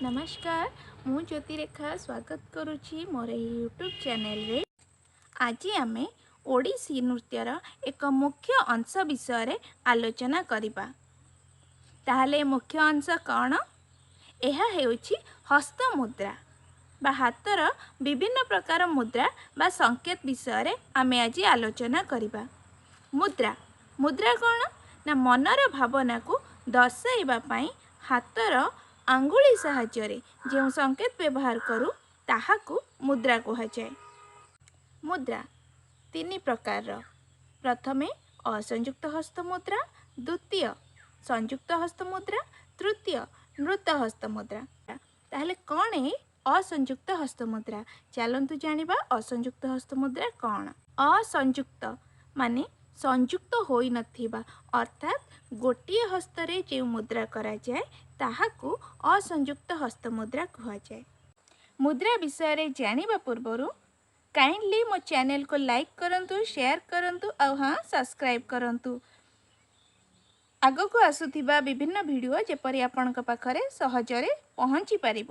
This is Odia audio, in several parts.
ନମସ୍କାର, ମୁଁ ଜ୍ୟୋତିରେଖା ସ୍ୱାଗତ କରୁଛି ମୋର ଏହି ୟୁଟ୍ୟୁବ୍ ଚ୍ୟାନେଲରେ। ଆଜି ଆମେ ଓଡ଼ିଶୀ ନୃତ୍ୟର ଏକ ମୁଖ୍ୟ ଅଂଶ ବିଷୟରେ ଆଲୋଚନା କରିବା। ତାହେଲେ ମୁଖ୍ୟ ଅଂଶ କ'ଣ? ଏହା ହେଉଛି ହସ୍ତମୁଦ୍ରା ବା ହାତର ବିଭିନ୍ନ ପ୍ରକାର ମୁଦ୍ରା ବା ସଂକେତ ବିଷୟରେ ଆମେ ଆଜି ଆଲୋଚନା କରିବା। ମୁଦ୍ରା, ମୁଦ୍ରା କ'ଣ ନା ମନର ଭାବନାକୁ ଦର୍ଶାଇବା ପାଇଁ ହାତର ଆଙ୍ଗୁଳି ସାହାଯ୍ୟରେ ଯେଉଁ ସଂକେତ ବ୍ୟବହାର କରୁ, ତାହାକୁ ମୁଦ୍ରା କୁହାଯାଏ। ମୁଦ୍ରା ତିନି ପ୍ରକାରର। ପ୍ରଥମେ ଅସଂଯୁକ୍ତ ହସ୍ତ ମୁଦ୍ରା, ଦ୍ୱିତୀୟ ସଂଯୁକ୍ତ ହସ୍ତ ମୁଦ୍ରା, ତୃତୀୟ ନୃତ ହସ୍ତ ମୁଦ୍ରା। ତାହେଲେ କ'ଣ ଏ ଅସଂଯୁକ୍ତ ହସ୍ତମୁଦ୍ରା? ଚାଲନ୍ତୁ ଜାଣିବା ଅସଂଯୁକ୍ତ ହସ୍ତମୁଦ୍ରା କ'ଣ। ଅସଂଯୁକ୍ତ ମାନେ ସଂଯୁକ୍ତ ହୋଇନଥିବା, ଅର୍ଥାତ୍ ଗୋଟିଏ ହସ୍ତରେ ଯେଉଁ ମୁଦ୍ରା କରାଯାଏ, ତାହାକୁ ଅସଂଯୁକ୍ତ ହସ୍ତମୁଦ୍ରା କୁହାଯାଏ। ମୁଦ୍ରା ବିଷୟରେ ଜାଣିବା ପୂର୍ବରୁ କାଇଣ୍ଡଲି ମୋ ଚ୍ୟାନେଲକୁ ଲାଇକ୍ କରନ୍ତୁ, ସେୟାର କରନ୍ତୁ ଆଉ ହଁ, ସବସ୍କ୍ରାଇବ୍ କରନ୍ତୁ। ଆଗକୁ ଆସୁଥିବା ବିଭିନ୍ନ ଭିଡ଼ିଓ ଯେପରି ଆପଣଙ୍କ ପାଖରେ ସହଜରେ ପହଞ୍ଚି ପାରିବ,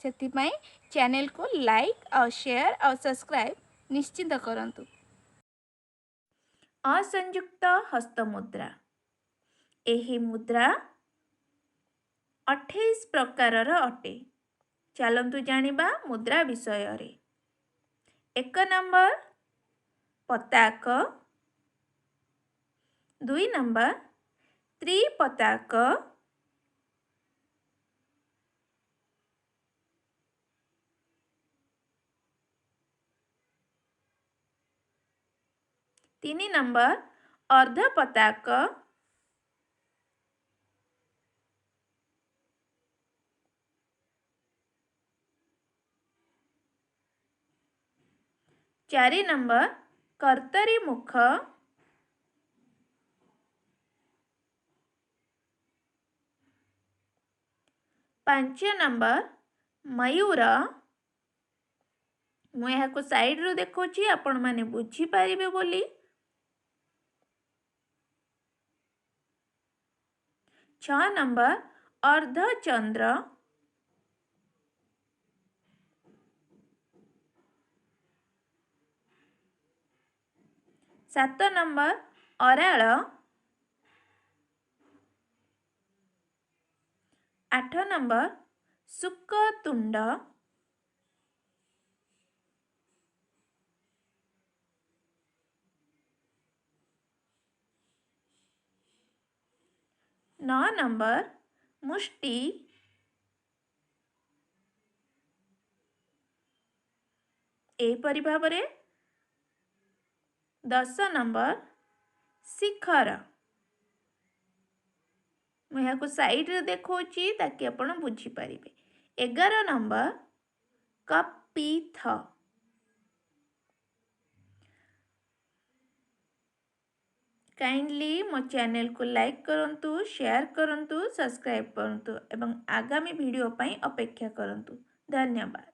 ସେଥିପାଇଁ ଚ୍ୟାନେଲକୁ ଲାଇକ୍ ଆଉ ସେୟାର ଆଉ ସବସ୍କ୍ରାଇବ୍ ନିଶ୍ଚିତ କରନ୍ତୁ। ଅସଂଯୁକ୍ତ ହସ୍ତମୁଦ୍ରା। ଏହି ମୁଦ୍ରା 28 ପ୍ରକାରର ଅଟେ। ଚାଲନ୍ତୁ ଜାଣିବା ମୁଦ୍ରା ବିଷୟରେ। 1 ନମ୍ବର ପତାକ, 2 ନମ୍ବର ତ୍ରିପତାକ, 3 ନମ୍ବର ଅର୍ଦ୍ଧପତାକ, 4 ନମ୍ବର କର୍ତ୍ତରୀ ମୁଖ, 5 ନମ୍ବର ମୟୂର। ମୁଁ ଏହାକୁ ସାଇଡ଼ରୁ ଦେଖାଉଛି ଆପଣମାନେ ବୁଝିପାରିବେ ବୋଲି। 6 ନମ୍ବର ଅର୍ଦ୍ଧଚନ୍ଦ୍ର, 7 ନମ୍ବର ଅରାଳ, 8 ନମ୍ବର ଶୁକତୁଣ୍ଡ, 9 ନମ୍ବର ମୁଷ୍ଟି, ଏହିପରି ଭାବରେ 10 ନମ୍ବର ଶିଖର। ମୁଁ ଏହାକୁ ସାଇଡ଼ରେ ଦେଖାଉଛି ତାକି ଆପଣ ବୁଝିପାରିବେ। 11 ନମ୍ବର କପିଥ। କାଇଣ୍ଡଲି ମୋ ଚ୍ୟାନେଲକୁ ଲାଇକ୍ କରନ୍ତୁ, ସେୟାର କରନ୍ତୁ, ସବସ୍କ୍ରାଇବ୍ କରନ୍ତୁ ଏବଂ ଆଗାମୀ ଭିଡ଼ିଓ ପାଇଁ ଅପେକ୍ଷା କରନ୍ତୁ। ଧନ୍ୟବାଦ।